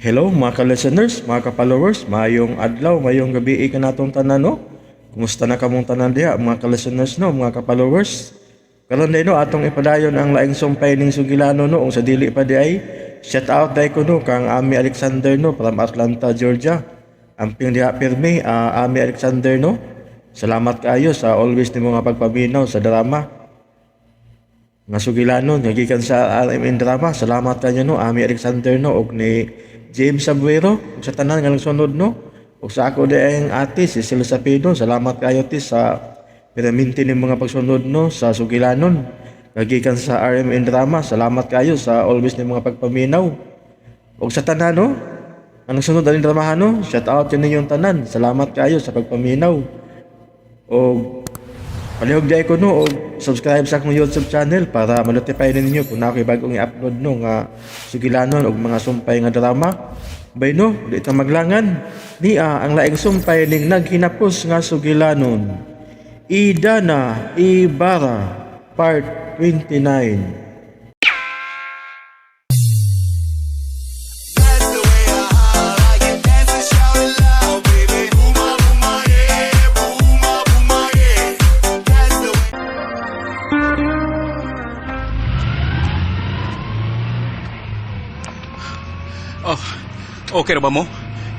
Hello mga ka-listeners, mga ka-followers, mayong adlaw, mayong gabi kanatong tanan, no? Kumusta na kamong tanan diha mga ka-listeners, no, mga ka-followers? Karon day, no, atong ipadayon ang laing sumpay ning sugilano, no, ung sa dili pa di ay shout out day ko, no, kang Ami Alexander, no, from Atlanta, Georgia. Amping diha pirmi, Ami Alexander, no. Salamat kaayo sa always nimo nga pagpaminaw sa drama nga sugilanon nga gikan sa RMN Drama. Salamat kanyo, no, Ami Alexander, no, og ni James Sabuero ug sa tanan nga nagsunod, no, ug sa ako di ang ate si Celsa Pido. Salamat kayo ti sa pinaminti ning mga pagsunod, no, sa sugilanon nga gikan sa RMN Drama. Salamat kayo sa always ning mga pagpaminaw ug sa tanan, no, ang nagsunod aning dramahan, no. Shout out yun ninyong tanan. Salamat kayo sa pagpaminaw og palihog di ko, no, og subscribe sa akong YouTube channel para ma-notify ninyo kung naa ko'y bagong i-upload, no, nga sugilanon og mga sumpay nga drama. Bay no, di ta maglangan. Nia ang laing sumpay ning naghinapos nga sugilanon. Idana Ibarra Part 29. That's the way I holler, like it, dance and shout it loud, baby. Booma, booma, yeah. Booma, booma, yeah. That's the way. Oh, okay ra ba mo?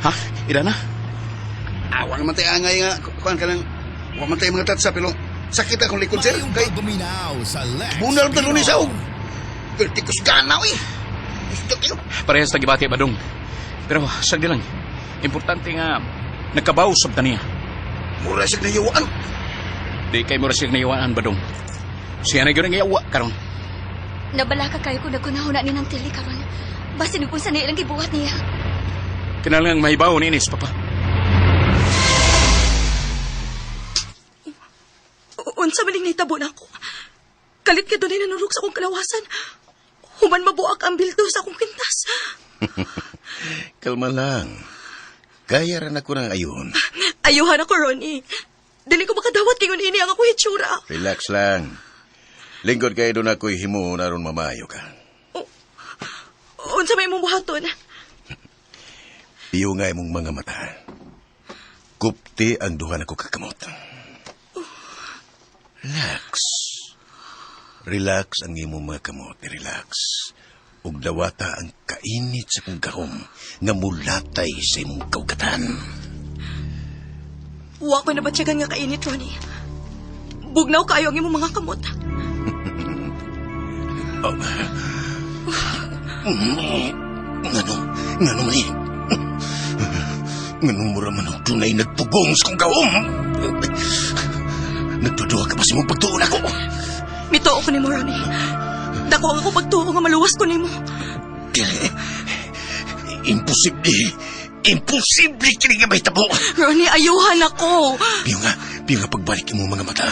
Ha? Ida na? Awa naman tayo angay nga, kuan ka lang, wa man tayo mga tatsa, pero sakit akong likod, sir. Mayong Kay, pagbuminaw sa Lex bunal pa nun Pinoy. sa og. Vertikus ganaw eh. Gusto kayo. Parehas tagibati ba dong? Pero sagdi lang. Importante nga nagkabaw sab ta niya. Mura siya nayawaan. Di kay mo ra siya naiwaan ba dong? Siya na gyud ang yawa karon. Nabalaka kayo kung nagkunahuna ni ng tili karon. Basin kung sa ilang gibuhat niya. Kinahanglan mahibaw ni Ines, papa. Unsa man ning nahitabo nako? Kalit ka dunay nanurog sa akong kalawasan. Human mabuak ang bildo sa akong kwintas. Kalma lang. Kaya rin ako ng ayon. Ayuhan ako, Ronnie. Dili ko makadawat kay ini ang akong hitsura. Relax lang. Lingkod kayo doon ako'y himuon aron mamayo ka. Unsa may imong buhaton? Iyo nga imong mga mata. Kupti ang duha nako kakamot. Relax. Relax ang imong mga kamot. Relax. Ug dawata ang kainit sa kong gahom nga mulatay sa imong kawkatan. Wa ko nabatyagan nga kainit, Ronnie. Bugnaw kaayo ang imong mga kamot. Ngano? Ngano man eh? Ngano mura man ang dunay nagpugong sa kong gahom? Nagduduha ka ba sa imong pagtuon ako? Mituo ko nimo, Ronnie. Dako ang akong pagtuo nga maluwas ko nimo. Dili. Imposible. Imposible kini nga mahitabo. Ronnie, ayuhan ako. Piyo nga pagbalik imong mga mata.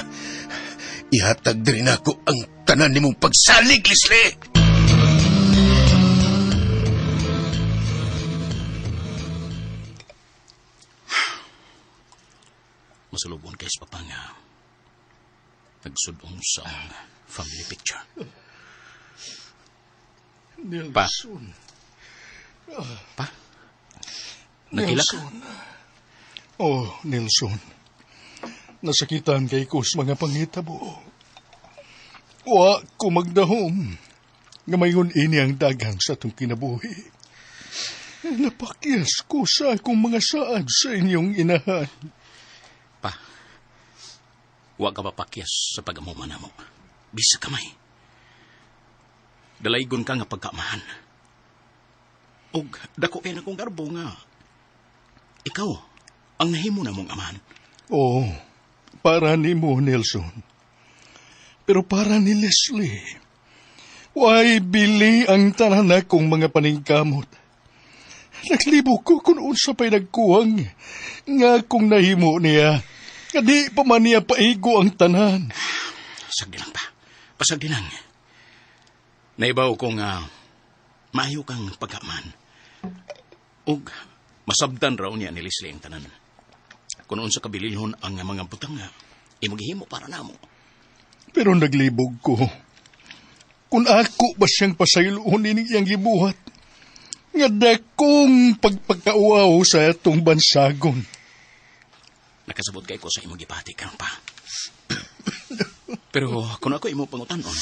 Ihatag diri nako ang tanan nimong pagsalig, Leslie. Masulubon kay sa papa nga nagsudong sa ang family picture. Nelson. Pa? Nagkila ka? Nelson. Oh, Nelson. Nasakitan kay ko sa mga pangitabo. Wa ko magdahom. Nga mayon ini ang daghang sa atong kinabuhi. Napakyas ko sa akong mga saad sa inyong inahan. Pa, wa ka papakyas sa pag-amuman namo. Bisa kamay. Dalaygon ka nga pagkamahan. Og dako kay na kong garbo nga. Ikaw, ang nahimo na mong amahan. Oo, para nimo, Nelson. Pero para ni Leslie, why bili ang tanan akong mga paningkamot. Naglibo ko kung unsa pa'y nagkuwang nga kung nahimo niya. Nga di pa man niya paigo ang tanan. Pasagdi lang pa. Pasagdi lang. Naibaw ko nga maayo kang pagkaman. Og masabdan raw niya ni Leslie ang tanan. Kung unsa kabililhon ang mga butang nga, imong para namo. Pero naglibog ko. Kung ako ba siyang pasayloon ining iyang gibuhat, Nga dakong pagpagkauaw sa atong bansagon. Nakasabot kay ko sa imong gipati karon pa. Pero kung ako imo pangutanon,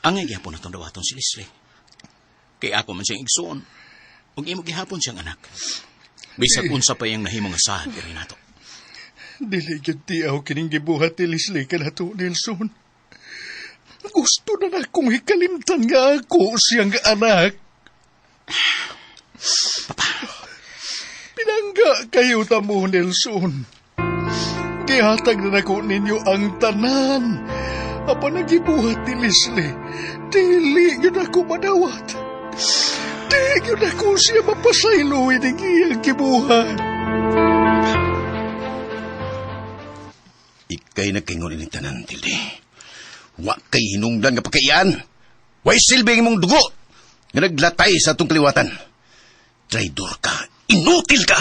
angay gihapon natong dawaton si Leslie. Kay ako man siyang igsuon, ug imo gihapon siyang anak. Bisag unsa pa iyang nahimo nga sahad diri nato. Dili gyud tiaw kining gibuhat ni Leslie kanato, Nelson. Gusto na na akong hikalimtan nga ako siyang anak. Papa, Pinangga kayo ta mo, Nelson. Gihatag na nako ninyo ang tanan. Apan ang gibuhat ni Leslie, dili yun ako madawat. Di yun ako siya mapasayloy ng iyang gibuhat. Ikay nagkingon ini tanan, Tilde. Wa kay hinungdan nga pagkaian. Way silbi ang imong dugo nga naglatay sa atong kaliwatan. Traidor ka. Inutil ka.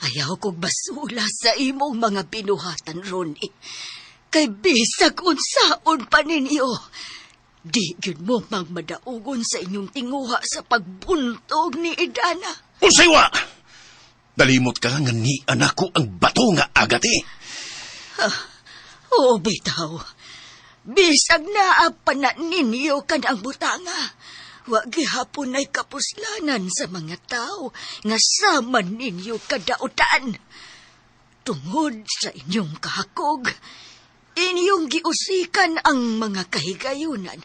Ayaw kong basula sa imong mga binuhatan, Ronnie. Kay bisag unsaon pa ninyo. Di gyud mo magmadaugon sa inyong tinguha sa pagbuntog ni Idana. Unsay wa? Dalimot ka nga ni anak ko ang bato nga agat eh. Oo, bitaw. Bisag naa pa na ninyo kanang butanga. Wa gihapon ay kapuslanan sa mga tao nga sama ninyo kadautan. Tungod sa inyong kahakog, inyong giusikan ang mga kahigayunan.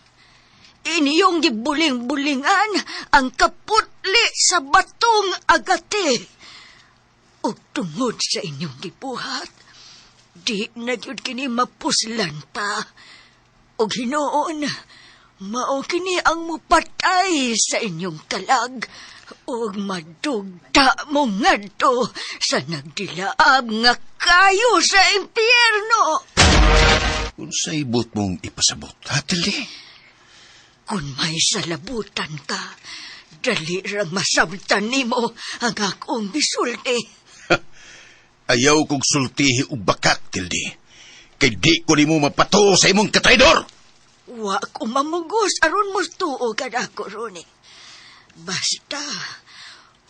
Inyong gibuling-bulingan ang kaputli sa batong agate. Ug tungod sa inyong gibuhat, di na gyud kini mapuslan pa. Og hinuon, mao kini ang mupatay sa inyong kalag ug madugta mo ngadto sa nagdilaab nga kayo sa impyerno. Unsay buot mong ipasabot, ha, Tilde? Kung may salabutan ka, dali ra masabtan nimo ang akong gisulti. Ayaw kong sultihi og bakak, Tilde. Kay di ko nimo mapatuo sa imong katraidor. Wa ko mamugos aron mo tuo kad ako, Ronnie. Basta,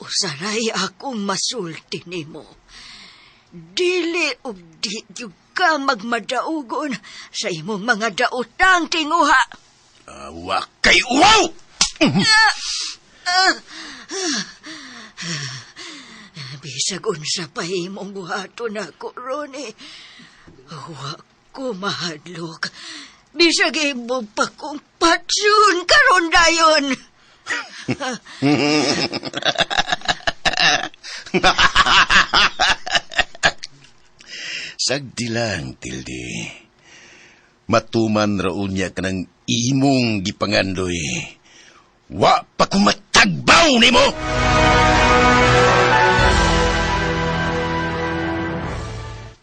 usaray akong masulti nimo. Dili ug di gyud ka magmadaugon sa imong mga daotang tinguha. Awa kay uwaw! Bisag unsa pa imong buhaton ako, Ronnie. Wa ko mahadlok. Bisag imo pa kong patsun karon dayon. Sagdi lang, Tilde. Matuman raon niya kanang imong gipangandoy. Wa pa kumatagbaw nimo!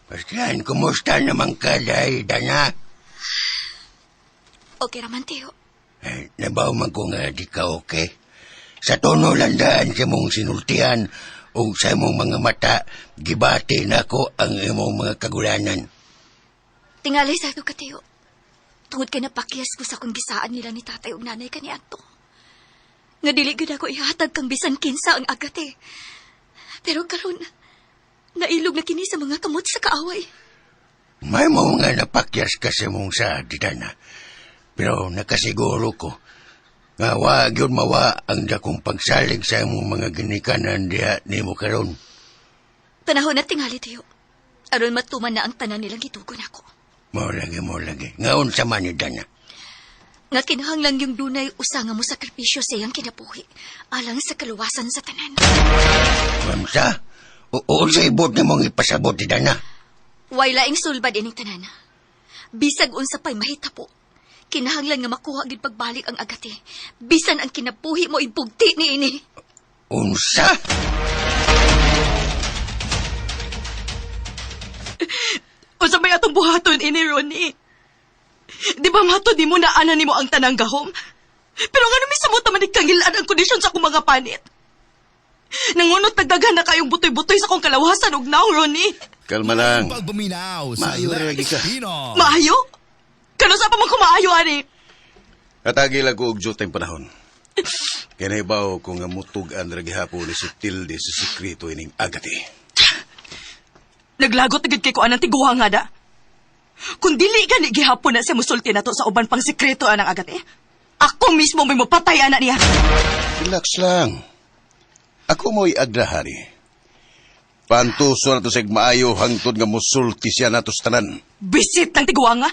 Paslan, kumusta naman ka dahil, Dana? Okay raman, Teo. Eh, nabaw man ko nga di ka okay. Sa tono landaan sa mong sinultihan o sa imong mga mata, gibati na ko ang imong mga kagulanan. Tingali sa ka, Teo. Tungod kay napakyas ko sa akong gisaan nila ni tatay ug nanay kaniadto. Nga dili gyud ako ihatag kang bisan kinsa ang agat eh. Pero karon nailog na kini sa mga kamot sa kaaway. May mo nga napakyas ka sa mong sa Dana. Pero nakasiguro ko nga wag yun mawa ang dakong pagsalig sa imong mga ginikanan diha nimo karon. Panahon na tingali, Teo. Aron matuman na ang tanan nilang gitugon ako. Mao lagi, mao lagi. Ngaon sa man ni Dana. Nga kinahanglan yung dunay usa nga mo sakripisyo sa iyang kinabuhi alang sa kaluwasan sa tanan. Mamsa, o sa ibot nimong ipasabot ni Dana. Way laing sulbad ining tanan. Bisag unsa pa'y mahitapo. Kinahanglan nga makuha gid pagbalik ang agate. Bisan ang kinabuhi mo ibugti ni ini. Unsa? Unsa may atong buhaton ini, Ronnie? Di ba mato di mo na ana nimo ang tanang gahom? Pero ngano misamot naman ikangilan ang kondisyon sa akong mga panit? Nangunot nagdaghan na kayong butoy-butoy sa akong kalawasan og naong, Ronnie. Kalma lang. Pagbuminaw sa Maayo ra lagi ka. Pino. Maayo? Kano sa pa man kumaayo, ani? Atagi lang ko og jutay panahon. Kaya naibaw ko nga mutug-an ra gihapon ni si Tilde sa sekreto ining agati. Naglagot na gid kay ko anang tiguha nga da. Kung dili gani gihapon na siya musulti na to sa uban pang sekreto anang agat eh. Ako mismo may mopatay ana niya. Relax lang. Ako mo'y agrahari. Pantuso na to sa maayo hangtod nga musulti siya nato sa tanan. Bisit ng tiguha nga.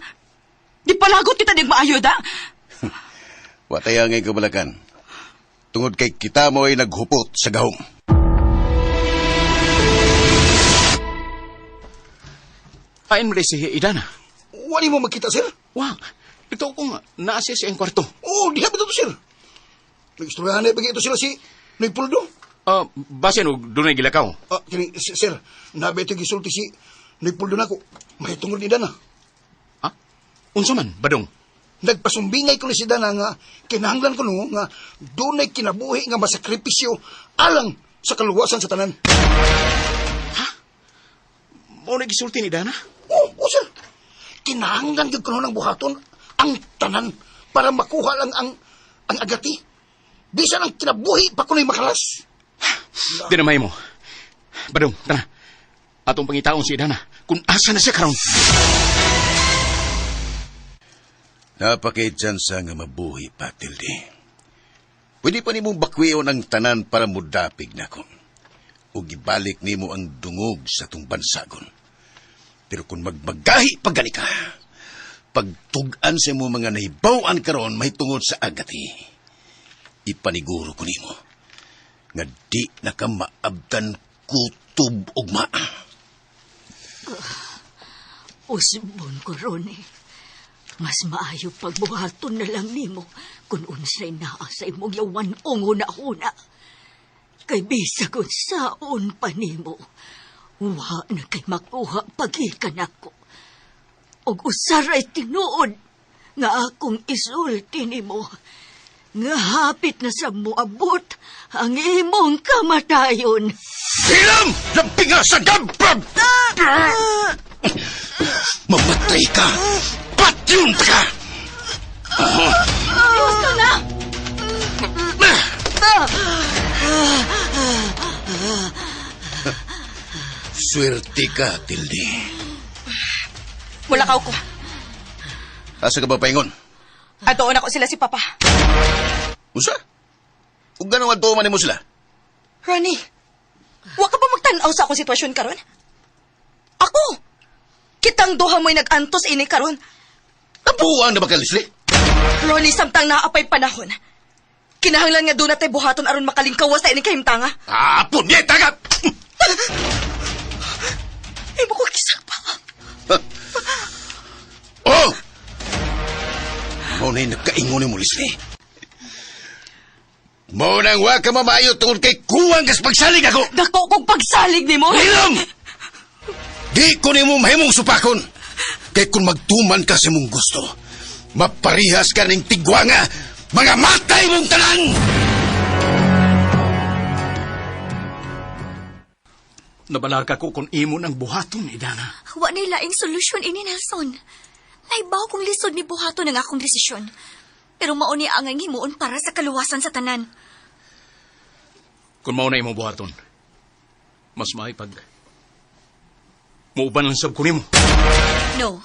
Di palagot kita niyang maayo da. Watay ang kabalakan. Tungod kay kita mo'y naghupot sa gahom. Ayon mo si Idana. Wala mo makita, sir? Wa, ito kong naa siya sa iyang kwarto. Oo, diha ba ito, sir? Nag-istoryahan na ito sila si Leopoldo. Ah, basin og dunay gilakaw. Ah, kini, sir, nabi ito gisulti si Leopoldo nako. May tungod ni Dana. Ha? Unsa man, Badong? Nagpasumbingay ko ni si Dana nga kinahanglan ko no nga dunay kinabuhi nga masakripisyo alang sa kaluwasan sa tanan. Mao na gisulti ni Dana? Oo, oh, sir. Kinahanglan gyud kuno ng buhaton ang tanan para makuha lang ang agati. Bisan ang kinabuhi pa kuno'y makalas. Di na mo. Badong, tara. Atong pangitaon si Idana kung asa na siya karon. Napakitsansa nga mabuhi pa, Tilde. Pwede pa nimong bakwion ang tanan para mudapig nako. O gibalik nimo ang dungog sa tong bansagon. Pero kung magmagahi pa gani ka, pagtug-an sa imo mga nahibaw-an karon may tungod sa agati. Ipaniguro ko nimo nga di na ka maabdan kutob ugma. Usbon ko, Ronnie. Mas maayo pagbuhaton na lang nimo kung unsay naa sa imong yawan-ong huna-huna. Kay bisag unsaon pa nimo, wa na kay makuha pagikan ako. Og usaray tinuod nga akong isulti nimo, nga hapit na sa moabot ang imong kamatayon. Hilam! Lampinga sa gabab! Mamatay ka! Patyon ka! Gusto na! Swerte ka, Tilde. Wala ka ko. Asa ka ba paingon? Atoon ako sila si Papa. Usa? Ug ganong adto man nimo sila? Ronnie, wa ka ba magtan-aw sa akong sitwasyon karon? Ako! Kitang duha mo'y nag-antos ini karon. Nabuang na ba ka, Leslie? Ronnie, samtang naapay panahon. Kinahanglan nga doon natay buhaton aron makalingkawas sa ining kahimtanga. Ah, punyeta ka! Imo ko kisapa. Oh! Mao na'y nagkaingon ni mo, Leslie. Mao nang wa ka mamayo tungod kay kuwang kas pagsalig ako! Dako kong pagsalig nimo. Hilom! Di ko nimo mahimong supakon. Kay kung magtuman ka sa imong gusto, maparihas ka ning tigwanga, mga matay mong tanan! Nabalaka ko kung imo nang buhaton, Idana. Wa ni laing solusyon ini, Nelson. Naibaw kong lisod ni buhaton ang akong desisyon. Pero mao ni ang himuon para sa kaluwasan sa tanan. Kung mao na imong buhaton, mas maipag muuban lang sab ko nimo. No.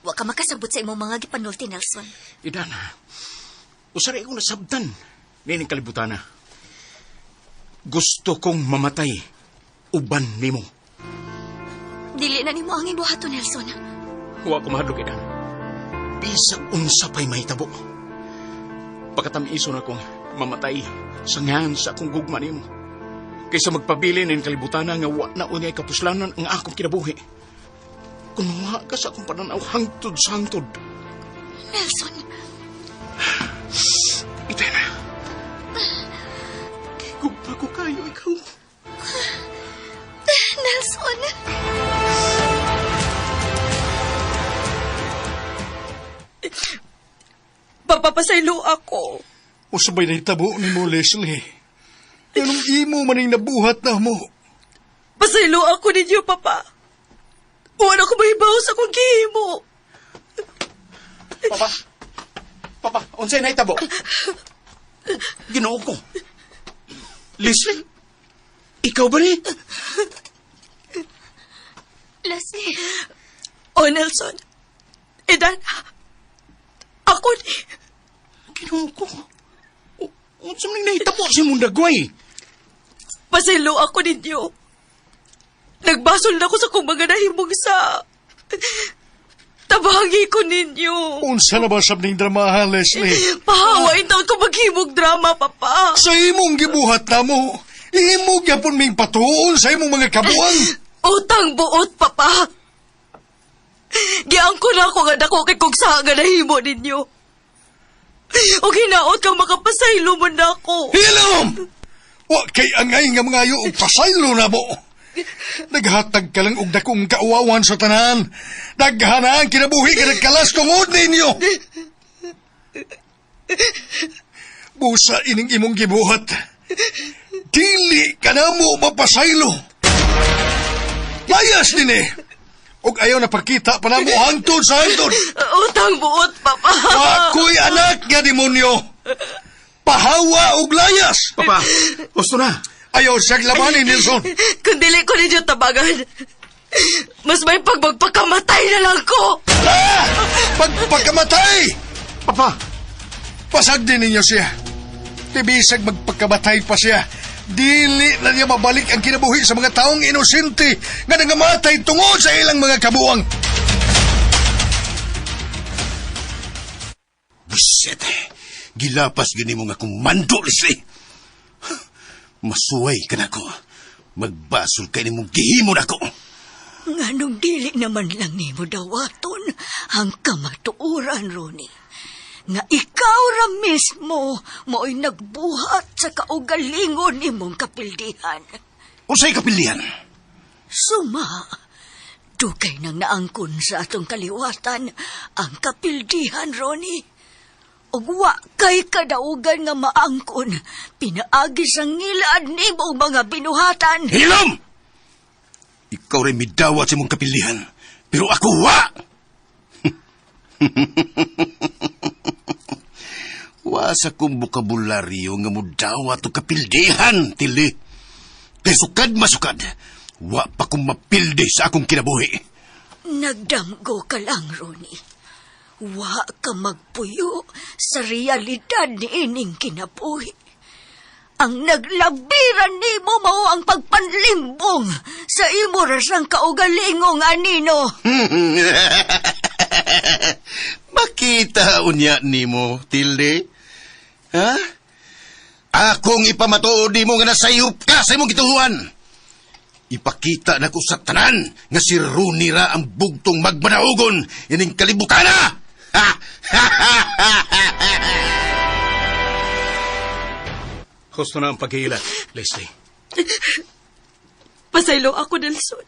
Wa ka makasabot sa imong mga gipanulti, Nelson. Idana, usaray akong nasabtan nining kalibutana. Gusto kong mamatay uban nimo. Dili na nimo ang buhaton, Nelson. Wa ko mahadlok, Idana. Bisag unsa pa'y mahitabo. Pagkatamiso na kong mamatay sa ngan sa akong gugma nimo. Kaysa magpabili nin kalibutana nga wa na unyay kapuslanan ang akong kinabuhi. Kung wa ka sa akong pananaw hangtod sa hangtod. Nelson, Idana. Gugma ko kayo ikaw. Nelson. Papapasaylo ako. Usabay na itabo ni mo, Leslie. Anong imo maning nabuhat na mo? Pasaylo ako ninyo, Papa. Wala ko mahibaw sa akong gihimo. Papa. Papa, unsay nahitabo? Ginoo ko. Leslie? Ikaw ba ni? Leslie, Oh, Nelson. Idan, ako ni. Ginoo ko. Unsa man nahitabo sa imong dagway? Pasaylo ako ninyo. Nagbasol na ko sa kong mga nahimong sa... Tabangi ko ninyo. Unsa na ba sab ning dramaha, Leslie? Pahawa taon ko maghimog drama, Papa. Sa imong gibuhat namo, imo gyapon ming patuon sa imong mga kabuang. Utang buot, Papa. Giangko na ako nga dako kay kung sa nga nahimo ninyo. O hinaot kang makapasaylo mo na ako. Hilom! Wa kay angay nga mga ayo og pasaylo na mo. Naghatag ka lang og dakong kauwawan sa tanan. Daghan ang kinabuhi ka nagkalas tungod ninyo. Busa ining imong gibuhat. Dili ka na mo mapasaylo. Layas dinhi. Og ayaw na pagkita pa namo hangtod sa hangtod. Utang buot, Papa. Ako'y anak nga demonyo. Pahawa og layas. Papa, gusto na. Ayaw siyang labanin, Nelson. Kung dili ko ninyo tabangan, mas may pagmagpakamatay na lang ko. Ah! Pagpagkamatay! Papa, Pasag din ninyo siya. Tibisag magpagkamatay pa siya. Dili na niya mabalik ang kinabuhi sa mga taong inosente nga nangamatay tungod sa ilang mga kabuang. Buset. Gilapas gini mo nga akong mando, Leslie. Masuway ka na ko. Magbasol kay nimong gihimo na ko. Nganong dili naman lang nimo dawaton ang kamatuoran, Ronnie. Nga ikaw ra mismo mo'y nagbuhat sa kaugalingon nimong kapildihan. Unsay kapildihan? Suma, dugay nang naangkon sa atong kaliwatan ang kapildihan, Ronnie. Ug wa kay kadaugan nga maangkon, pinaagi sa ngilad nimong mga binuhatan. Hilom! Ikaw rin midawat sa imong kapildihan. Pero ako wa! Wa sa kong bokabularyo nga mudawat og kapildihan, tili. Kay sukad masukad, wa pa kong mapildi sa akong kinabuhi. Nagdamgo ka lang, Ronnie. Wa ka magpuyo sa realidad ni ining kinabuhi. Ang naglabiran nimo mao ang pagpanlimbong sa imo rasang kaugalingong anino. Makita unya nimo, Tilde. Ha? Akong ipamatuod nimo nga nasayop ka sa imong gituhuan. Ipakita nako sa tanan nga si Rooney ra ang bugtong magmanaugon ining kalibutana. Ha? Husto na ang paghihilat, Leslie. Pasaylo ako, Nelson.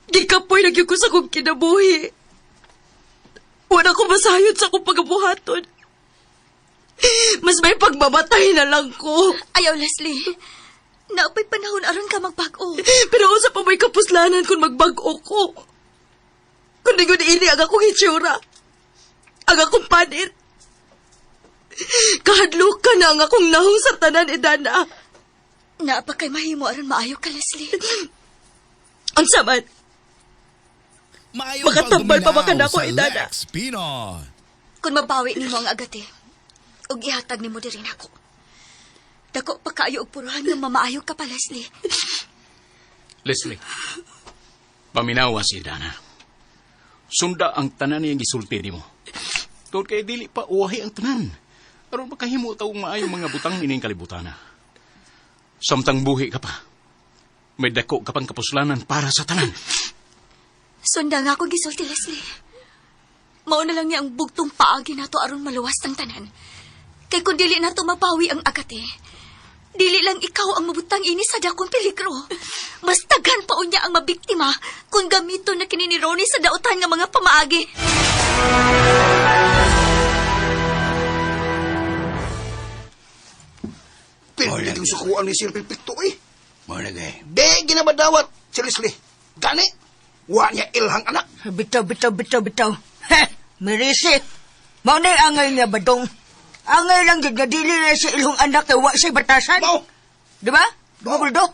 Gikapoy na gyud ko sa akong kinabuhi. Wala ko masayod sa akong pagabuhaton. Mas may pagmamatay na lang ko. Ayaw, Leslie. Naapay panahon aron ka magbag-o. Pero unsa pa may kapuslanan kung magbag-o ko. Kung di ko niini ang akong hitsura. Ang akong panit. Kahadlukan na ang akong nahong sa tanan, Edana. Naa pa kay mahimo aron maayo ka, Leslie. Unsa man? Maayong Makatambal pa ba ka pagduminaw nako, sa Edana? Lex Pinoy. Kung mabawi nimo ang agate, ug ihatag nimo diri nako. Dako pa kaayo og puruhan nga mamaayo ka pa, Leslie. Leslie, paminawa si Dana. Sunda ang tanan niyang gisulti nimo. Tungod kay dili pa uwahi ang tanan. Aron makahimo ta og maayong mga butang ining kalibutana. Samtang buhi ka pa, may dako ka pang kapuslanan para sa tanan. Sunda nga akong gisulti, Leslie. Mao na lang niya ang bugtong paagi nato aron maluwas tang tanan. Kay kung dili nato mabawi ang agate, dili lang ikaw ang mabutang ini sa dakong peligro. Mas daghan pa unya ang mabiktima kung gamiton na kini ni Ronnie sa dautan nga mga pamaagi. Pwede yung sukuan ni Sir Pipito eh. Mo lagi. Di ginamadawat si Leslie. Gani, wa niya ilhang anak. Bitaw, bitaw, bitaw, bitaw. Heh, mirisi. Mao na angay niya badong. Angay lang gid nga dili na sa ilong anak kay wa siya batasan. Mao. Di ba? Di ba, Buldo?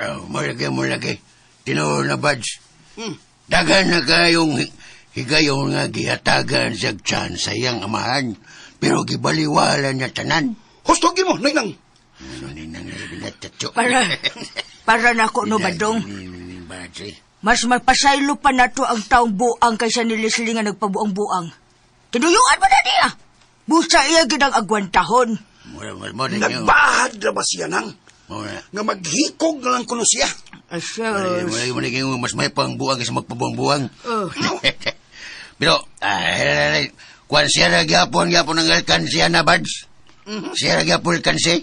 Oh, malaki, malaki. Tinuod na, Buds. Daghan na kayong higayon nga gihatagan sa chance sa iyang amahan. Pero gibaliwala niya tanan. Husto gyud mo, Noy Nang. Ano ni nang nagtatso? Para nako no, Badong. Buds, eh. Mas mapasaylo pa nato ang taong buang kaysa ni Leslie nga nagpabuang-buang. Tinuyuan mo na niya. Busa iya gid ang agwantahon. Mura, mura, mura, ninyo. Nagbahad ra ba siya nang? Mura. Nga maghikog na lang kuno siya. Asos. Mura, mura, mura, mas may pang buang kaysa magpabuang-buang. Oh. Pero, ay, kwan siya na gyapon, gyapon ang alkansiya na, Buds. Siya na gyapon alkansi.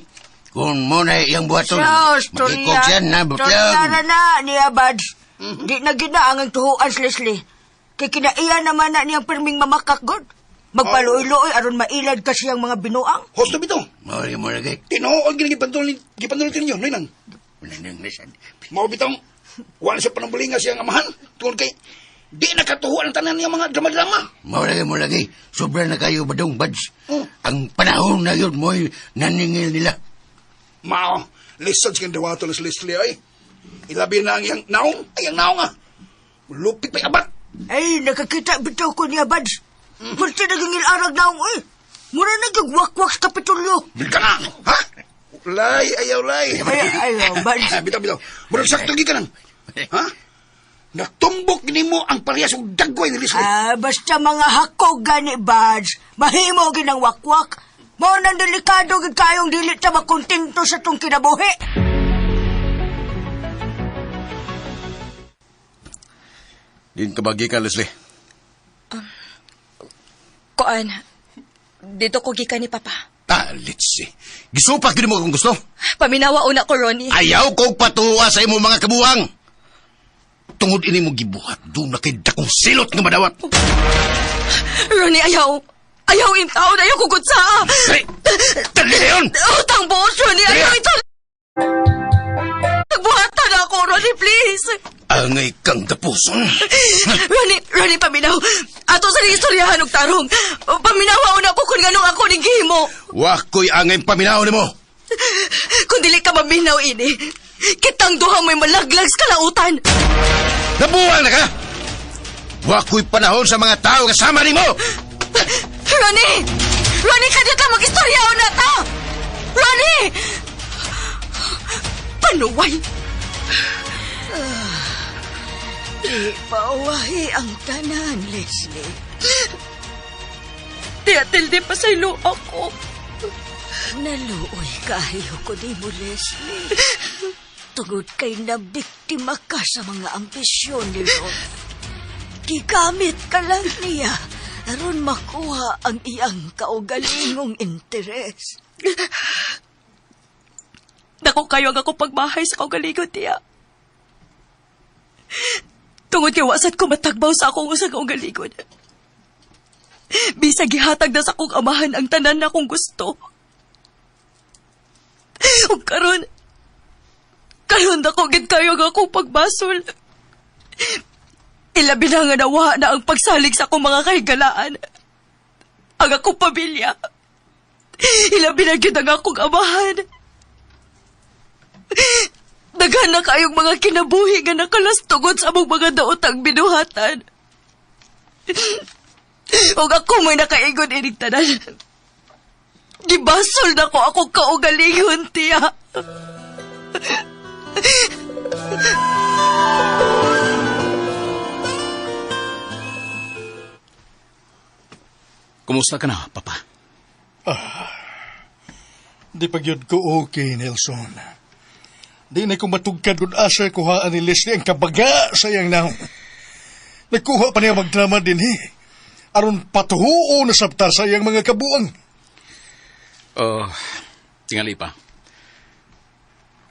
Kung mo na iyang buhaton, Sus, maghikog siya na, Torya butlang. na na niya, Buds. Di na gina ang tuhuan si Leslie. Kay kinaiya naman na niyang pirming mamakak, God. Magpaluoy-luoy aron mailad kasi ang mga binuang. Husto bitaw. Mura, mura, kay. Tinuod gyud gipandulot ninyo, Noy Nang. Wala nang nasan. Mao bitong wala siya panambulinga siyang amahan tungod kay di nakatuhuan ang tanan niya mga drama-drama. Mura, mura, kay. Sobra na kayo, Badong, Buds. Mm. Ang panahon na yun, mo'y naningil nila. Mao, lisod siyang dawato les Leslie ay. Ilabi na ang iyang naong, ay ang naong ah. Lupit pa'y abat. Ay, nakakita bitaw ko niya, Buds. Pwerte naging ilarag naong, oy. Mura nagigwakwak sa Kapitolyo. Ka na, ha? Lay, ayaw lay. Ay, ayaw, Buds. Ah, bitaw, bitaw. Murag sakto gi ka nang. Ha? Natumbok nimo ang parehas og dagway ni Leslie. Ah, basta mga hakog gani, Buds. Mahimo ginang wakwak. Mao nang delikado gid kayong dili ta makontento sa tong kinabuhi. Din kabagi ka, Leslie. Kuan, dito ko gikan ni Papa. Ah, let's see. Gisupak gid mo kung gusto. Paminawa una ko, Ronnie. Ayaw kong patuwa sa imong mga kabuang. Tungod ini mo gibuhat, doon na kay dakong silot nga madawat. Ronnie, ayaw. Ayaw in taon, ayaw kugod sa. Dali! Dali yun! Utang buos, Ronnie, ayaw ito. Nagbuhatan ako, Ronnie, please. Angay kang tapuson. Ronnie, Ronnie, paminaw. Ato sa istoryahan og tarong. Paminaw una ko kung nganong ako ning gihimo. Wako'y angay paminaw nimo. Kung dili ka maminaw ini, kitang duha may malaglag sa kalautan. Nabuwang na ka! Wako'y panahon sa mga tao kasama nimo! Ronnie! Ronnie, kadyo ta mag-istorya na ta! Ronnie! Panuway! Di pauwahi ang tanan, Leslie. Tiya, Tilde, pasaylo ako. Naluoy kayo ko di mo, Leslie. Tungod kay nabiktima ka sa mga ambisyon ni Ron. Gigamit ka lang niya aron makuha ang iyang kaugalingong interes. Dako kayo ang ako pagbahay sa kaugalingon, tiya. Tungod kay wasat ko matagbaw sa akong usang kaugalingon. Bisag gihatag na sa akong amahan ang tanan na akong gusto. Ug karon, karon dako gid kayo ang akong pagbasol. Ilabi na nga nawa na ang pagsalig sa akong mga kahigalaan. Ang akong pamilya. Ilabi na gid ang akong amahan. Daghan na kayong mga kinabuhi nga nakalas tungod sa among mga daotang binuhatan. Ug ako may nakaingon inig tanan. Gibasol na ko akong kaugalingon, tiya. Kumusta ka na, Papa? Di pa gyud ko okay, Nelson. Di na ko matugkad kung asa kuhaan ni Leslie ang kabaga sa iyang naong. Nagkuha pa niya magdrama din eh. Aron patuhuo na sabtar sa iyang mga kabuang. Oh, tingali pa.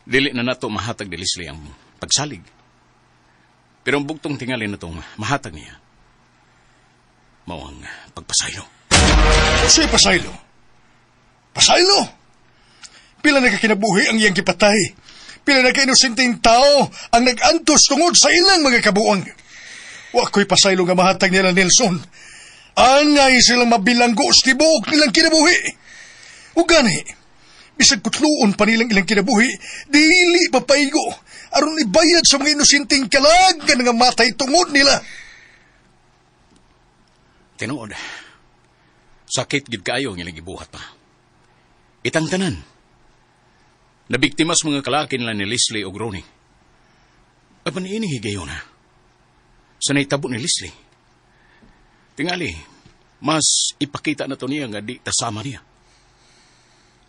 Dili na nato mahatag ni Leslie ang pagsalig. Pero ang bugtong tingali na itong mahatag niya, mao ang pagpasaylo. Unsay pasaylo? Pasaylo? Pila na kakinabuhi ang iyang gipatay. Pila na kainosenteng tao ang nag-antos tungod sa ilang mga kabuang. Wa ko'y pasaylo nga mahatag nila Nelson. Angay silang mabilanggo sa tibuok nilang kinabuhi. O gani, bisag kutluon pa nilang ilang kinabuhi, dili papaigo aron ibayad sa mga inosenteng kalag nga nangamatay tungod nila. Tinuod. Sakit gid kaayo ang ilang gibuhat pa. Itang tanan. Nabiktima sa mga kalaki nila ni Leslie og Ronnie. Apan ini higayon na. Sa naitabo ni Leslie. Tingali, mas ipakita na to niya nga di tasama niya.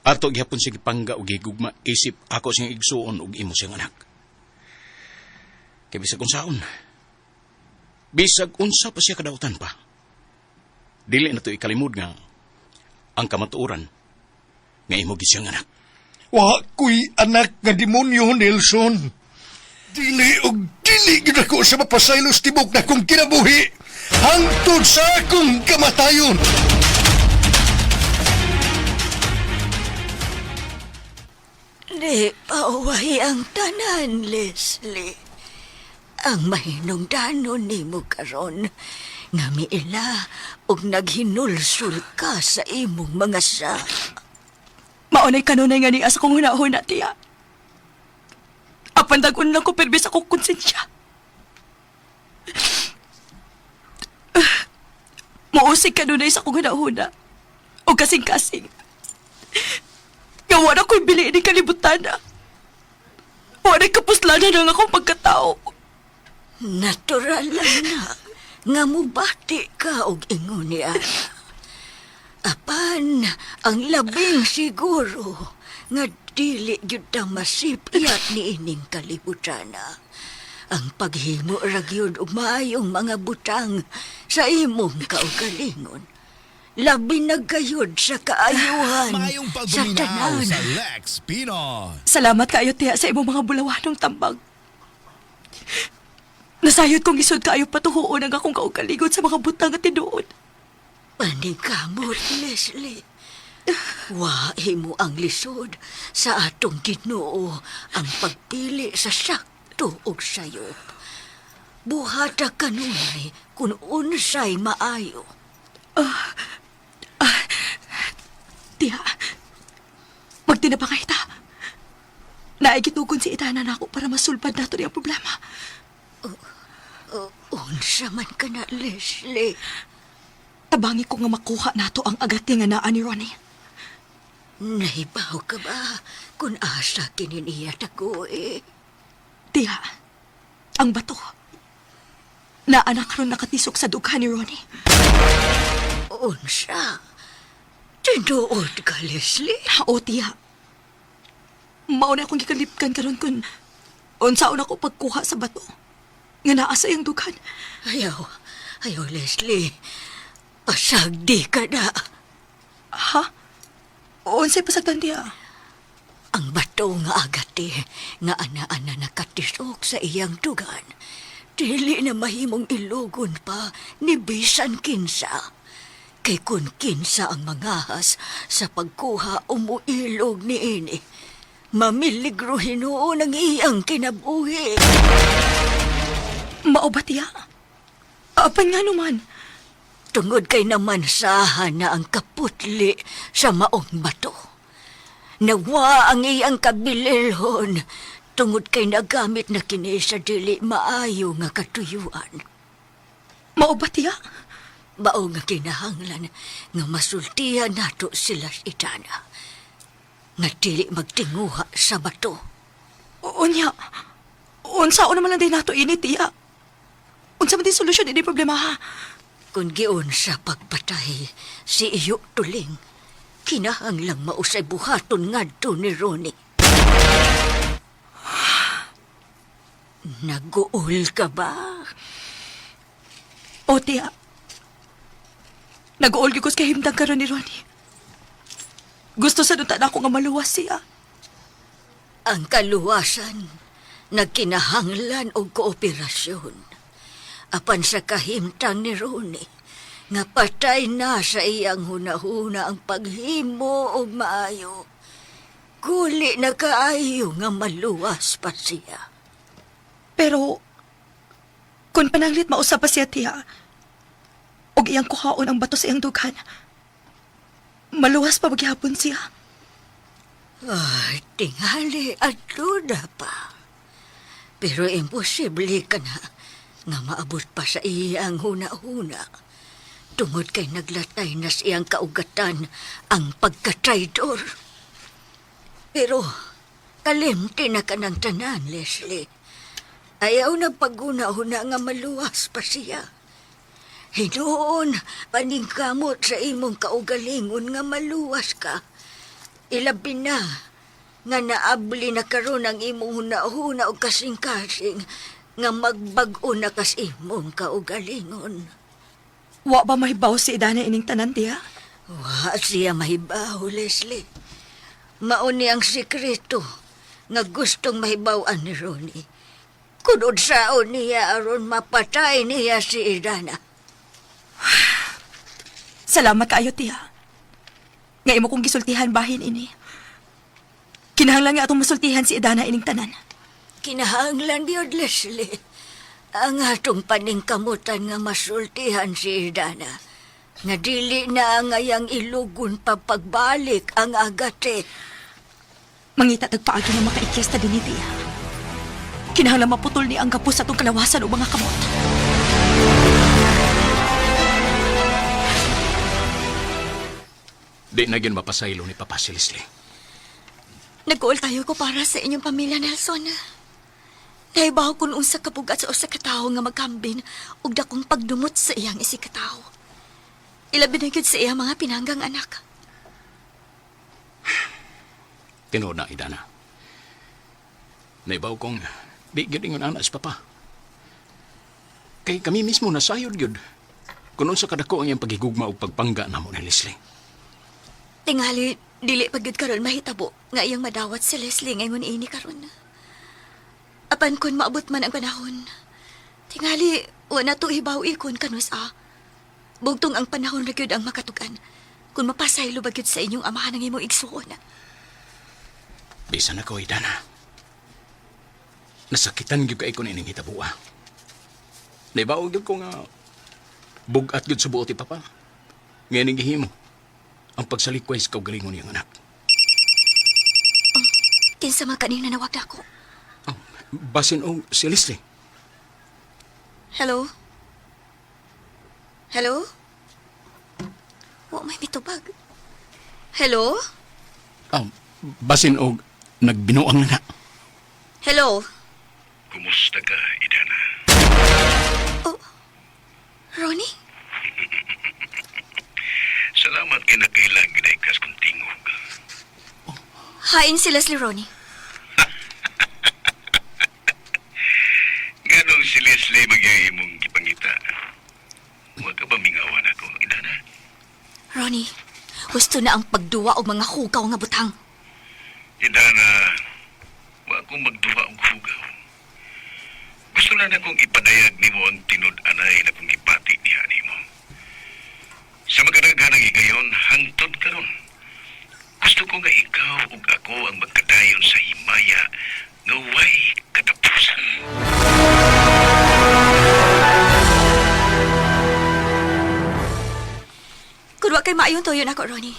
Ato gihapon siya gipangga og gigugma isip ako siyang igsuon og imo siyang anak. Kay bisag unsaon. Bisag unsa pa siya kadautan pa. Dili na to ikalimod nga ang kamatuoran nga imo gid siyang anak. Wa ko'y anak nga demonyo, Nelson. Dili og dili gid ako sa mapasaylos tibok na kong kinabuhi hangtod sa akong kamatayon. Di pauwahi ang tanan, Leslie. Ang mahinungdanon nimo karon nga miila og naghinulsol ka sa imong mga sa. Maunay kanunay nga niya sa kong hunahuna, tiya. Apan dagon lang ko perbi sa akong konsensya. Muusig kanunay sa akong hunahuna. O kasing-kasing. Nga wala ko'y biliin ni kalibutan. Wala kapuslanan ang akong pagkatao. Natural lang na nga mubati ka og ingon ni Ana. Apan ang labing siguro nga dili gyud ta masipyat ni ining kalibutana. Ang paghimo ra gyud og maayong mga butang sa imong kaugalingon. Labi na gayud sa kaayuhan Maayong sa pagpaminaw tanan. sa Lex Pinoy. Salamat kaayo, tiya, sa imong mga bulawanong tambag. Nasayod kong isod kaayo patuhuon ang akong kaugalingon sa mga butang at tinuod. Paningkamot, Leslie. Wahi mo ang lisod sa atong Ginoo ang pagpili sa sakto ug sayop. Buhata kanunay kung unsay maayo. Tiya, magtinabangay ta. Naigitugon si Itana na ako para masulbad nato ang problema. Unsa man ka na, Leslie. Tabangi ko nga makuha nato ang agati nga naa ni Ronnie. Nahibaw ka ba kung asa kini niya tagoy? Tiya, ang bato. Naa na karon nakatisok sa dughan ni Ronnie. Unsa? Tinuod ka, Leslie? O, tiya. Mauna akong gikalipkan karon kun unsaon ako pagkuha sa bato nga naa sa iyang dughan. Ayaw, ayaw, Leslie. Pasagdi ka na. Ha? Unsay pasagdan, tiya? Ang bato nga agati nga ana-ana nakatisok sa iyang dugan. Dili na mahimong ilugon pa ni bisan kinsa. Kay kun kinsa ang mangahas sa pagkuha umuilog ni ini. Mamiligro hinuon ang iyang kinabuhi. Mao ba, tiya? Apan nga naman. Tungod kay namansahan na ang kaputli sa maong bato. Nawa ang iyang kabililhon tungod kay nagamit na kini sa dili maayo nga katuyuan. Mao ba, tiya? Mao nga kinahanglan nga masultihan nato sila itana. Nga dili magtinguha sa bato. Unya. Unsaon naman lang din nato ini, tiya? Unsa man din solusyon ini problema, ha? Kung giun sa pagpatay si iyo tuling, kinahanglang mausay buhaton ngadto ni Ronnie. Naguol ka ba? O, tiya. Nag-uol gyud ko sa kahimtang karon ni Ronnie. Gusto sa nunta na ako nga maluwas siya. Ang kaluwasan nagkinahanglan og kooperasyon. Apan sa kahimtang ni Ronnie, nga patay na sa iyang hunahuna ang paghimo og maayo. Guli na kaayo nga maluwas pa siya. Pero, kung pananglit mausap pa siya, tiya, og iyang kuhaon ang bato sa iyang dughan, Maluwas pa bagyapon siya. Ay, tingali at duda pa. Pero imposible ka na nga maabot pa sa iya ang huna-huna. Tungod kay naglatay na siyang kaugatan ang pagkatraidor. Pero kalimti na ka ng tanan, Leslie. Ayaw na paguna-huna nga maluwas pa siya. Hinuon, paningkamot sa imong kaugalingon nga maluwas ka. Ilabi na nga naabli na karon ang imong hunahuna o kasing-kasing nga magbag-o na kas imong kaugalingon. Wa ba mahibaw si Idana ining tanan, tiya? Wa siya mahibaw, Leslie. Mauni ang sikreto nga gustong mahibaw-an ni Ronnie. Kun unsaon niya aron mapatay niya si Idana. Salamat kaayo, tiya. Nga imo kong gisultihan bahin ini. Kinahanglan nga atong masultihan si Idana ining tanan. Kinahanglan gyud, Leslie. Ang atong paningkamutan nga masultihan si Idana. Nga dili na ang ayang ilugon pa pagbalik ang agate. Mangita tagpaagi nga makaikyas ta dinhi, tiya. Kinahanglan maputol ni ang gapos sa atong kalawasan o mga kamot. Di na gyud mapasaylo ni Papa si Leslie. Nag-uol tayo ko para sa inyong pamilya, Nelson. Nahibaw kung unsa kabugat sa usa ka tawo nga magkambin ug dakong pagdumot sa iyang isikatawo. Ilabi na gyud sa iyang mga pinanggang anak. Tinuod na, Idana. Naibaw kong di gyud ingon ana si Papa. Kay kami mismo nasayod gyud. Kung unsa kadako ang iyang pagigugma ug pagpangga namo ni Leslie. Tingali, dili pa gyud karon mahitabo nga iyang madawat si Leslie ngayon ini karon. Apan kun maabot man ang panahon, tingali wa na to hibaw ikon kanus a. Bugtong ang panahon ra gyud ang makatugan. Kung mapasaylo ba gyud sa inyong amahan ang imong igsuon. Bisan ako, Idana. Nasakitan gyud kay ko nining hitabua. Naibaw gyud ko nga bugat gyud sa buot ni Papa. Ngayon ang gihimo ang pagsalikway sa kaugalingon niyang anak. Kinsa man kanina nawag nako. Oh, basin og si Leslie. Hello? Hello? Wa may mitubag. Hello? Oh, basin og nagbinuang na na. Hello? Kumusta ka, Idana? Oh, Ronnie? Salamat kay nakailang ginaikas kong tingog. Hain si Leslie, Ronnie. Ganong si Leslie magyayimong gipangita. Huwag ka ba mingawan ako, Idana? Ronnie, gusto na ang pagduwa og mga hugaw nga butang. Idana, wa akong magduha og hugaw. Gusto lang akong ipadayag nimo ang tinud-anay na kong gipati niya nimo. Sa magadaghanang higayon, hangtod karon. Gusto ko nga ikaw ug ako ang magkadayon sa himaya nga way katapusan. Kun wa kay maayon tuyon ako, Ronnie.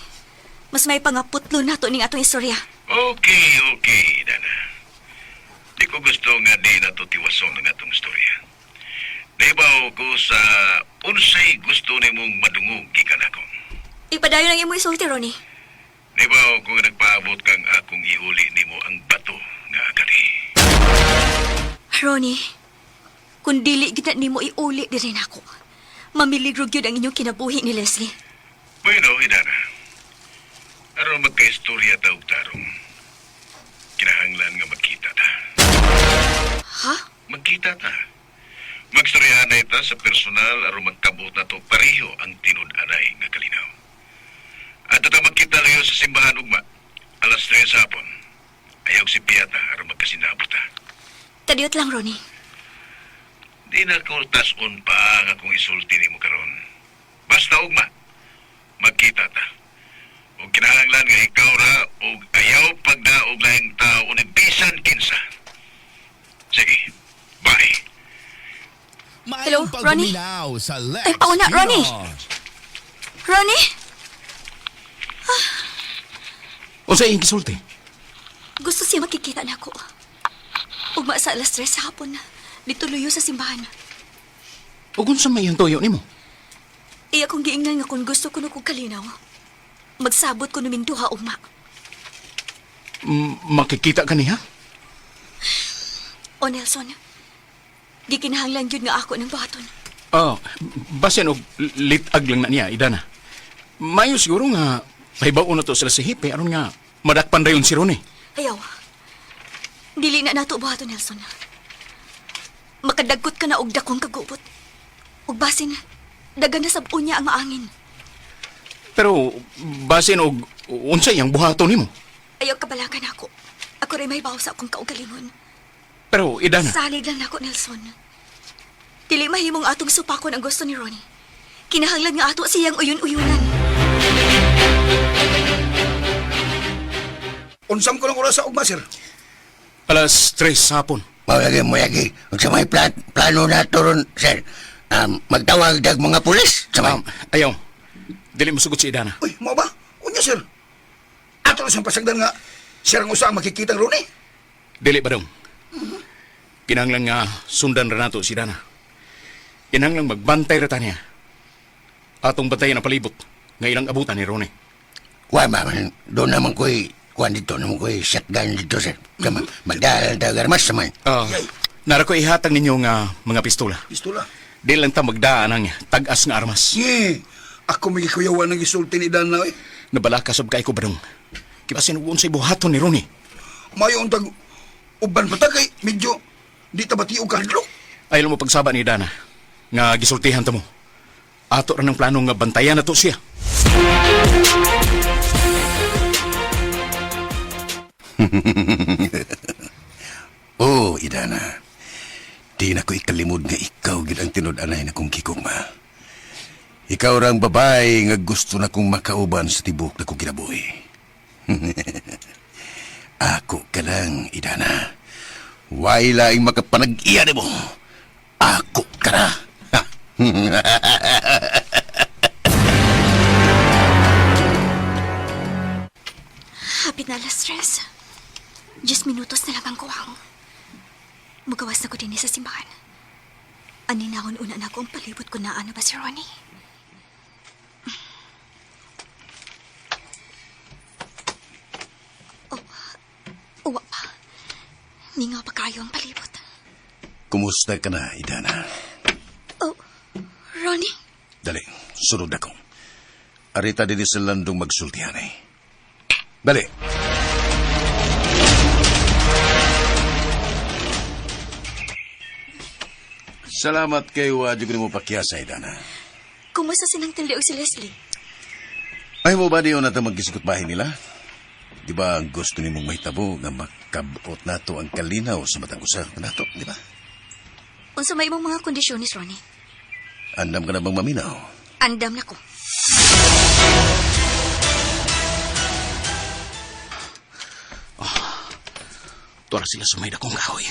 Mas may pangaputlo na to ning atong istorya. Okay, okay, Dana. Di ko gusto nga di na to tiwason ang atong istorya. Naibaw ko sa unsay gusto nimong madungog gikan ako. Ipadayon ang imo isulti, Ronnie. Naibaw ko nga nagpaabot kang akong iuli nimo ang bato nga agari. Ronnie, kung dili gid na nimo iuli diri nako. Mamiligro gyud ang inyong kinabuhi ni Leslie. Bueno, Idana. Aron magkaistorya ta og tarong. Kinahanglan nga magkita ta. Ha? Magkita ta. Magstoryahanay ta sa personal aron magkabot na to pareho ang tinud-anay nga kalinaw. At ta magkita layo sa simbahan ugma, 3:00 sa hapon. Ayaw si Piata aron magkasinabot ta. Kadiyot lang, Ronnie. Di na ko tason pa ang akong isulti nimo karon. Basta ugma, magkita ta. Ug kinahanglan nga ikaw ra og ayaw pagdaog laing tao ni bisan kinsa. Sige, bye. Hello, Maayong Ronnie? pagduminaw sa Lex Ay, pauna, Ronnie! Pinos. Ronnie? Unsa iyang gisulti? Gusto siya makikita nako. Ugma sa 3:00 sa hapon. Dito luyo sa simbahan. Ug unsa may iyang tuyo nimo? Iya kong giingnan nga kung gusto ko no kog kalinaw. Magsabot ko numing duha ugma. Makikita ka niya? O Nelson, gikinahanglan gyud nga ako ng buhaton. Oh, basin og litag lang na niya, Idana. Mayo siguro nga pahibaw na to sila si Hipe aron nga madakpan rayon si Ronnie. Ayaw. Dili na nato buhaton, Nelson. Makadagkot ka na og dakong kagubot. Ug basin, dagan na sab unya ang maangin. Pero basin og unsa iyang buhaton nimo? Ayaw kabalakan ako. Ako rin may baw sa akong kaugalingon. Pero Idana, Salig lang nako, Nelson. Dili mahimong atong supakon ang gusto ni Ronnie. Kinahanglan nga ato siyang uyun-uyunan. Unsam ko ng oras sa ugma, sir. 3:00 sa hapon. Maulagi mo yagi. Unsa may plano na to ron, sir? Magtawag dag mga pulis. Sa may... Ayaw. Dili mo sugot si Idana. Uy, mao ba? Unya, sir. Ato na siyang pasagdan nga, sir ang usa ang makikita ng Ronnie. Dili ba dong? Kinahanglan nga sundan ra nato si Idana. Kinahanglan magbantay ra ta niya. Atong bantayan ang palibot nga ilang abutan ni Ronnie. Wa man, doon naman ko'y kuan dito, naman ko'y shotgun dito, sir. Sama, magdahal dag armas sa may. Ah, nara ko ihatag ninyo nga mga pistola. Pistola. Di lang ta magdaan ang tag-as nga armas. Sige, ako may gikuyawan ng isulti ni Dana, eh. Nabalaka sab kay ko badong. Kibasin og unsay buhaton ni Ronnie. Mayo ang tag uban pa ta kay medyo di ta bati og kahadlok. Ayaw mo pagsaba ni Dana nga gisultihan ta mo. Ato ra ng plano nga bantayan na to siya. Oh, Idana. Di na ko ikalimod nga ikaw gid ang tinud-anay na kong kikugma. Ikaw ra ang babae nga gusto na kong makauban sa tibok na kong kinabuhi. Ako ka lang, Idana. Way laing makapanag-iya nimo. Ako ka na. Hapit na 3:00. 10 minutos na lang ang kuwang. Mugawas na ko din sa simbahan. Aninahon una na ko ang palibot ko na ano ba si Ronnie? Oh, uwa pa. Mingaw pa kayo ang palibot. Kumusta ka na, Idana? Oh, Ronnie? Dali, sunod ako. Arita din sa landong magsultihan eh. Dali. Salamat kay Wadyo ko mo pakyasa, Idana. Kumusta sinang tildi og si Leslie? Ay mo ba di na ito magkisikot bahay nila? Di ba ang gusto ni mong mahitabo nga makabot nato ang kalinaw sa matang usa nato, di ba? Unsa may imong mga kondisyones, Ronnie? Andam ka na bang maminaw? Andam na ko. Tuara sila sumay dakong kahoy.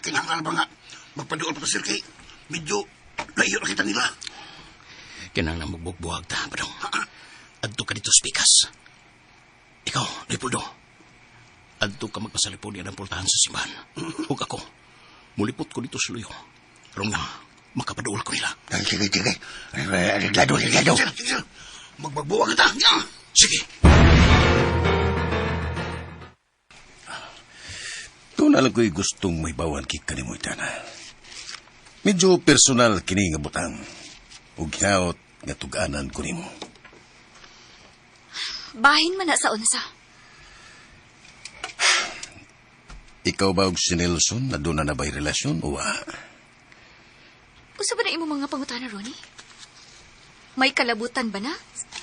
Kinahanglan ba nga magpaduol pa ta, sir, kay medyo layo na kita nila. Kinahanglan magbugbuhag ta, badong. Adto ka dito sa pikas. Ikaw, Leopoldo. Adto ka magpasalipod niya ng pultahan sa simbahan. Ug ako, mulipot ko dito sa luyo. Aron nga, makapaduol ko nila. Ay, sige, sige. Ariglado, ariglado. Sir, sige, sir. Magbagbuwag kita. Yeah. Sige. Doon alam ko'y gustong may bawan kay kanimo, Idana. Medyo personal kini nga butang. Ug hinaot nga tug-anan ko nimo. Bahin man na sa unsa. Ikaw ba og si Nelson na doon na na ba'y relasyon o wa? Usa ba na imong mga pangutana, Ronnie? May kalabutan ba na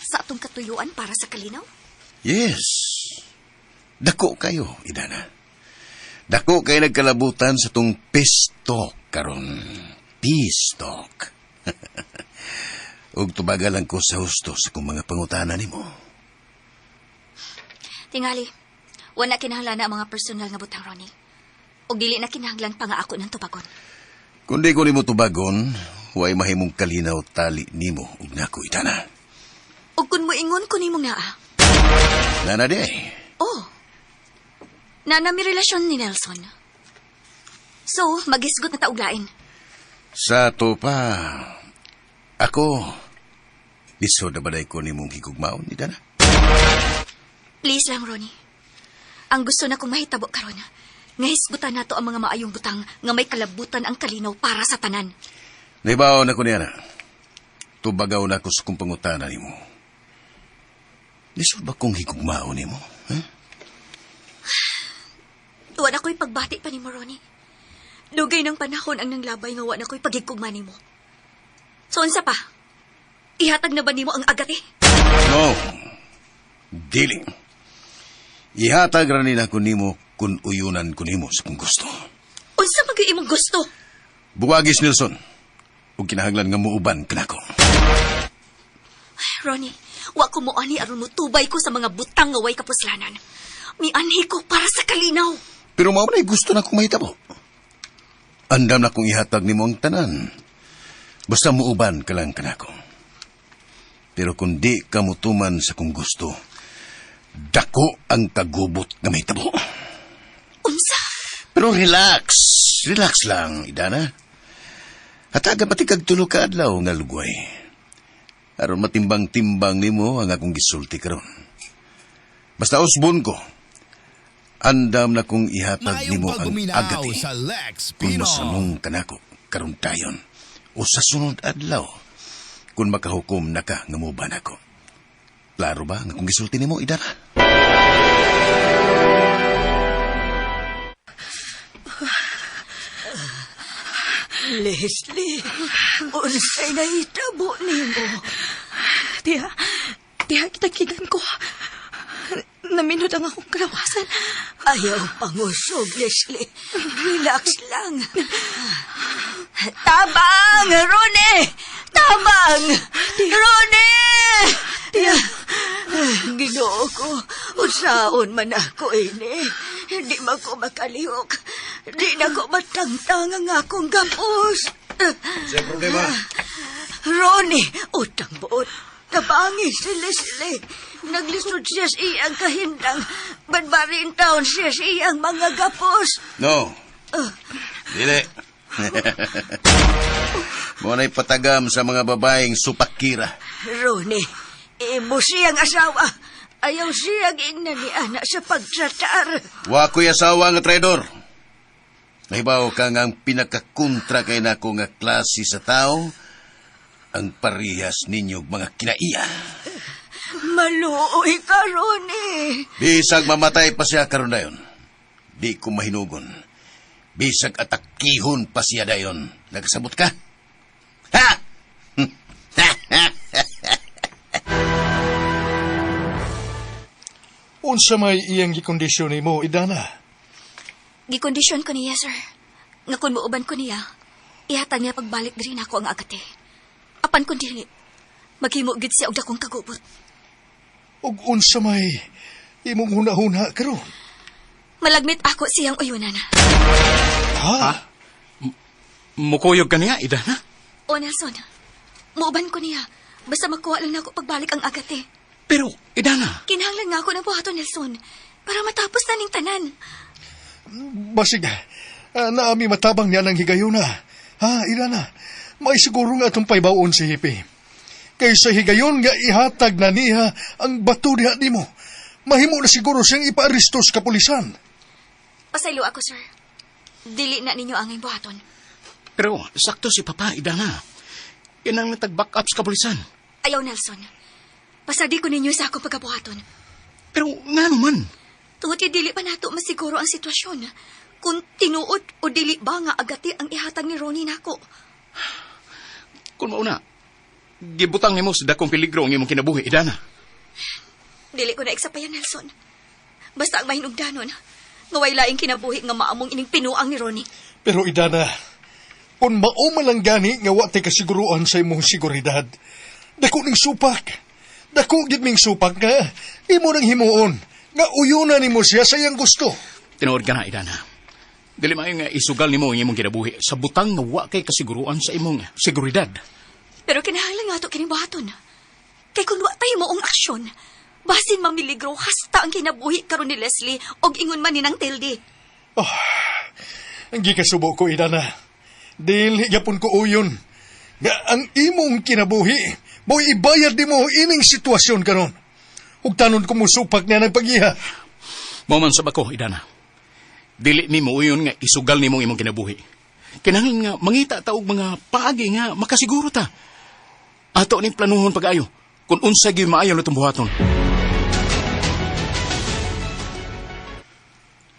sa atong katuyuan para sa kalinaw? Yes. Dako kayo, Idana. Dako kayo nagkalabutan sa tong peace talk karon. Peace talk. Ug tubagal lang ko sa husto sa kong mga pangutana nimo. Tingali, wala kinahanglan na ang mga personal nga butang, Ronnie. Ug dili na kinahanglan pa nga ako ng tubagon. Kung di ko nimo tubagon, way mahimong kalinaw tali nimo ug nako, Idana. Ug Ug kun moingon ko nimong naa. Nana di. Oh. Naa mi relasyon ni Nelson. So, magisgot na ta og lain. Sa to pa, ako, lisod na balay ko nimong higugmaon, Idana? Please lang, Ronnie. Ang gusto na kong mahitabo karon, nga hisgutan nato ang mga maayong butang nga may kalabutan ang kalinaw para sa tanan. Naibaw na ko niya na. Tubagaw na ko sa kong pangutana nimo. Lisod ba kong higugmaon nimo? Ha? Wa na ko'y pagbati pa nimo, Ronnie. Dugay ng panahon ang nanglabay nga wa na ko'y pagigugma nimo. So, unsa pa? Ihatag na ba nimo ang agate? No. Dili. Ihatag ra nila ko nimo kung uyunan ko nimo sa kong gusto. Unsa man gyud imong gusto? Buwagis, Nelson. Ug kinahanglan nga muuban kanako. Ronnie, wa ko moani aron motubay ko sa mga butang nga way kapuslanan. Mianhi ko para sa kalinaw. Pero mao na'y gusto na kong mahitabo. Andam na kong ihatag nimo ang tanan. Basta muuban ka lang kanako. Pero kung di ka mutuman sa kong gusto, dako ang kagubot nga mahitabo. Unsa? Pero relax. Relax lang, Idana. Hatagan pati kag tulo ka adlaw nga lugway. Aron matimbang-timbang nimo ang akong gisulti karon. Basta usbon ko. Andam na kong ihatag Maayong nimo ang pagguminaw agati. sa Lex Kung Pino. masanong kanako karon dayon o sa sunod adlaw kung makahukom na ka nga moban ako. Klaro ba nga kung gisulti nimo, Idana? Leslie, unsay nahitabo nimo? Tiya, tiya, kitakigan ko. Naminod ang akong kalawasan. Ayaw pangusog, Leslie. Relax lang. Tabang, Ronnie! Tabang! Ronnie! Tiya, Ginoo ko, usaon man ako ini. Hindi man ko makalihok. Di na ko matangtang ang akong gapos. Sa problema. Ronnie, utang buot. Tabangi si Leslie. Naglisod siya sa iyang kahindang. Banbarin taon siya sa iyang mga gapos. No. Dili. Mo na'y patagam sa mga babaeng supakira. Ronnie, imo siyang asawa. Ayaw siyang ingnan ni anak sa pagtratar. Wa ko'y asawa nga traidor. Nahibaw ka nga ang pinakakontra kay nako nga klase sa tao, ang parihas ninyo mga kinaiya. Maluoy ka, Ronnie. Bisag mamatay pa siya karon dayon. Di ko mahinugon. Bisag atakihon pa siya dayon. Nagsabot ka? Ha? Unsa may iyang gikondisyon nimo, Idana? Gikondisyon ko niya, sir. Nga kung muuban ko niya, ihatag niya pagbalik diri nako ang agate. Apan kung dili, maghimo gid siya og dakong kagubot. Ug unsa may imong huna-huna karon? Malagmit ako siyang uyunan. Ha? Mukuyog ka niya, Idana? O Nelson, muuban ko niya. Basta makuha lang nako pagbalik ang agate. Pero, Idana, Kinahanglan nga ako ng buhaton, Nelson, para matapos na ning tanan. Basig, naami matabang niya ng higayuna. Ha, Idana? May siguro nga atong paybawon si Hippie. Kaysa higayon nga ihatag na niya ang bato diha nimo. Mahimo na siguro siyang ipaaresto sa kapulisan. Pasaylo ako, sir. Dili na ninyo ang buhaton. Pero sakto si Papa, Idana. Inang natag-back up sa kapulisan. Ayaw, Nelson. Pasadi ko ninyo sa akong pagkabuhaton. Pero nga naman. Tungod kay dili pa nato masiguro ang sitwasyon. Kung tinuod o dili ba nga agati ang ihatag ni Ronnie nako. Kung mauna, gibutang nimo sa dakong peligro ang imong kinabuhi, Idana. Dili ko na iksapayan, Nelson. Basta ang mahinugdanon, nga way laing kinabuhi nga maamong ining pinuang ni Ronnie. Pero Idana, kung mao man lang gani nga wa tay kasiguruan sa imong seguridad, dako ning supak. Dako gid ming supak nga imo nang himuon nga uyuna nimo siya sa iyang gusto. Tinuod ka na, Idana. Dili maayo nga isugal nimo ang imong kinabuhi sa butang nga wa kay kasiguruan sa imong seguridad. Pero kinahanglan nga to kining buhaton. Kay kung wa tay moong aksyon, basin mamiligro hasta ang kinabuhi karon ni Leslie og ingon man ni nang Tildy. Ang gikasubo ko, Idana. Dili gyapon ko uyon. Nga ang imong kinabuhi, mo'y ibayad di mo ining sitwasyon karon. Ug tanon ko musupak niya ng pag-iha. Mao man sab ako, Idana. Dili mi muuyon nga isugal nimo imong kinabuhi. Kinahanglan nga mangita ta og mga paagi nga makasiguro ta. Ato ning planuhon pag-ayo kung unsa gyud maayo natong buhaton.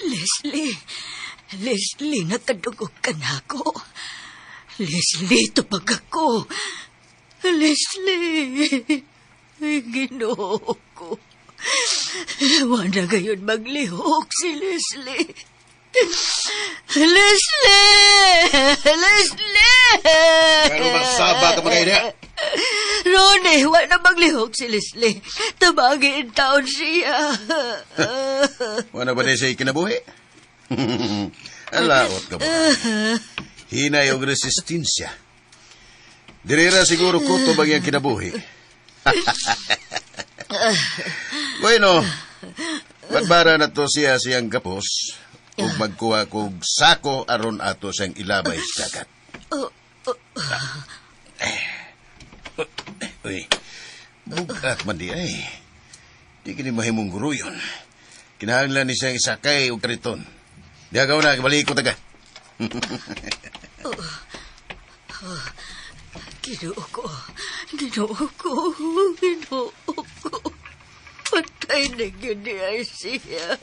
Leslie, Leslie, nakadungog ka na ako. Leslie, tubag ako. Leslie, Ginoo ko. Wala gayon maglihok si Leslie. Leslie! Leslie! Pero magsaba ka mga ina. Ronnie, wala maglihok si Leslie. Tabagi taon siya. Wala ba na siya kinabuhi? Alaot ka ba? Hinay og resistensya. Dirira siguro kutob ang iyang kinabuhi. Bueno, batbara na to siya siyang kapos ug magkuha kog sako aron ato siyang ilabay sa dagat. Uy, bugat man di ay. Di kini mahimong guruyon. Kinahanglan ni siyang isakay og kariton. Diha ka na, balik ko taga. Ginoo ko, Ginoo ko, Ginoo ko. Patay na gyud ay siya.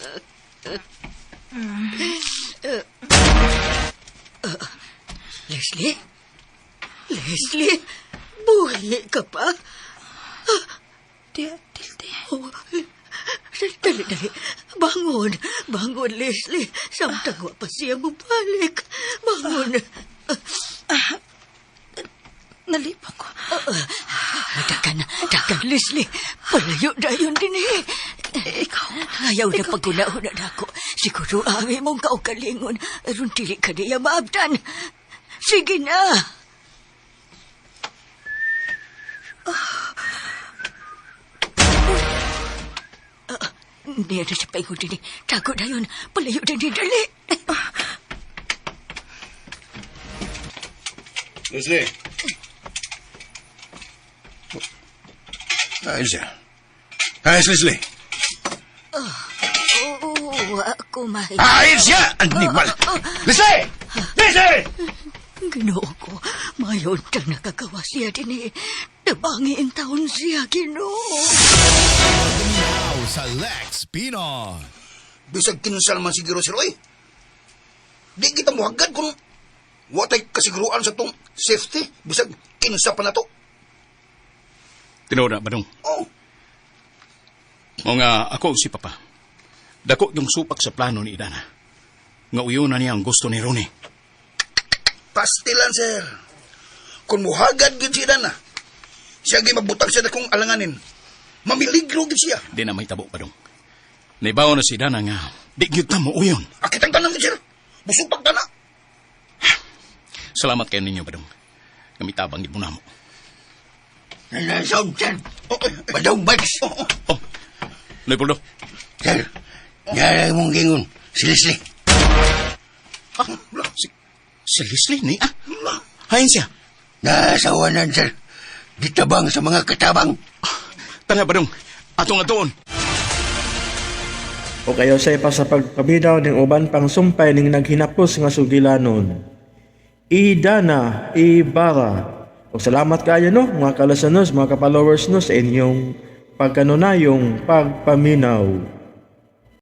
Leslie? Leslie? Buhi ka pa? Tiya, Tilde. Oh, dali, dali. Bangon. Bangon, Leslie. Samtang wa pa siya mubalik. Bangon. Nalipong ko. Dagan, dagan, Leslie. Palayo dayon din eh. Ikaw. Ayaw na paguna-una na ako. Siguro ang imong kaugalingon. Aron dili ka niya maabdan. Sige na. Niya na siya paingon din eh. Tago na yun. Palayo din din. Dali. Leslie. Ayos siya. Ayos, Leslie. Oo, ako mahi. Ayos siya! Animal! Leslie! Leslie! Ginoo ko, mayon tang nakagawa siya din eh. Nabangi ang taon siya, Ginoo. Now sa Lex Pinoy. Bisag kinsa naman siguro si Roy. Di kita muhagad kung watay kasiguruan sa tong safety. Bisag kinsa pa na to. Tinuod na badong. Oh, Mao nga ako si Papa. Dako yung supak sa plano ni Idana. Nga uyon na niya ang gusto ni Ronnie. Pastilan, sir. Kung muhagad gid siya na, siya gyud magbutang siya na kung alanganin. Mamiligro gid siya. Di na may tabo badong. Naibaw na si Idana nga di gyud ta mo uyon. Akitang tanan gid sir. Busupag ta na. Salamat kayo ninyo badong. Nga mitabang gid mo namo. Nanasaw, sir. Badong bikes. Oh, Leopoldo. Sir, niya mong gingon. Si Leslie. Ah, si Leslie ni ah. Hain siya. Nasawanan, sir. Gitabang sa mga katabang. Tara badong. Ato nga doon. O kayo sa pa sa pagpaminaw ning uban pang sumpay ning naghinapos nga sugilanon. Idana Ibarra. O salamat kayo no mga kalasanos, mga ka-followers no sa inyong pagkanunayong pagpaminaw.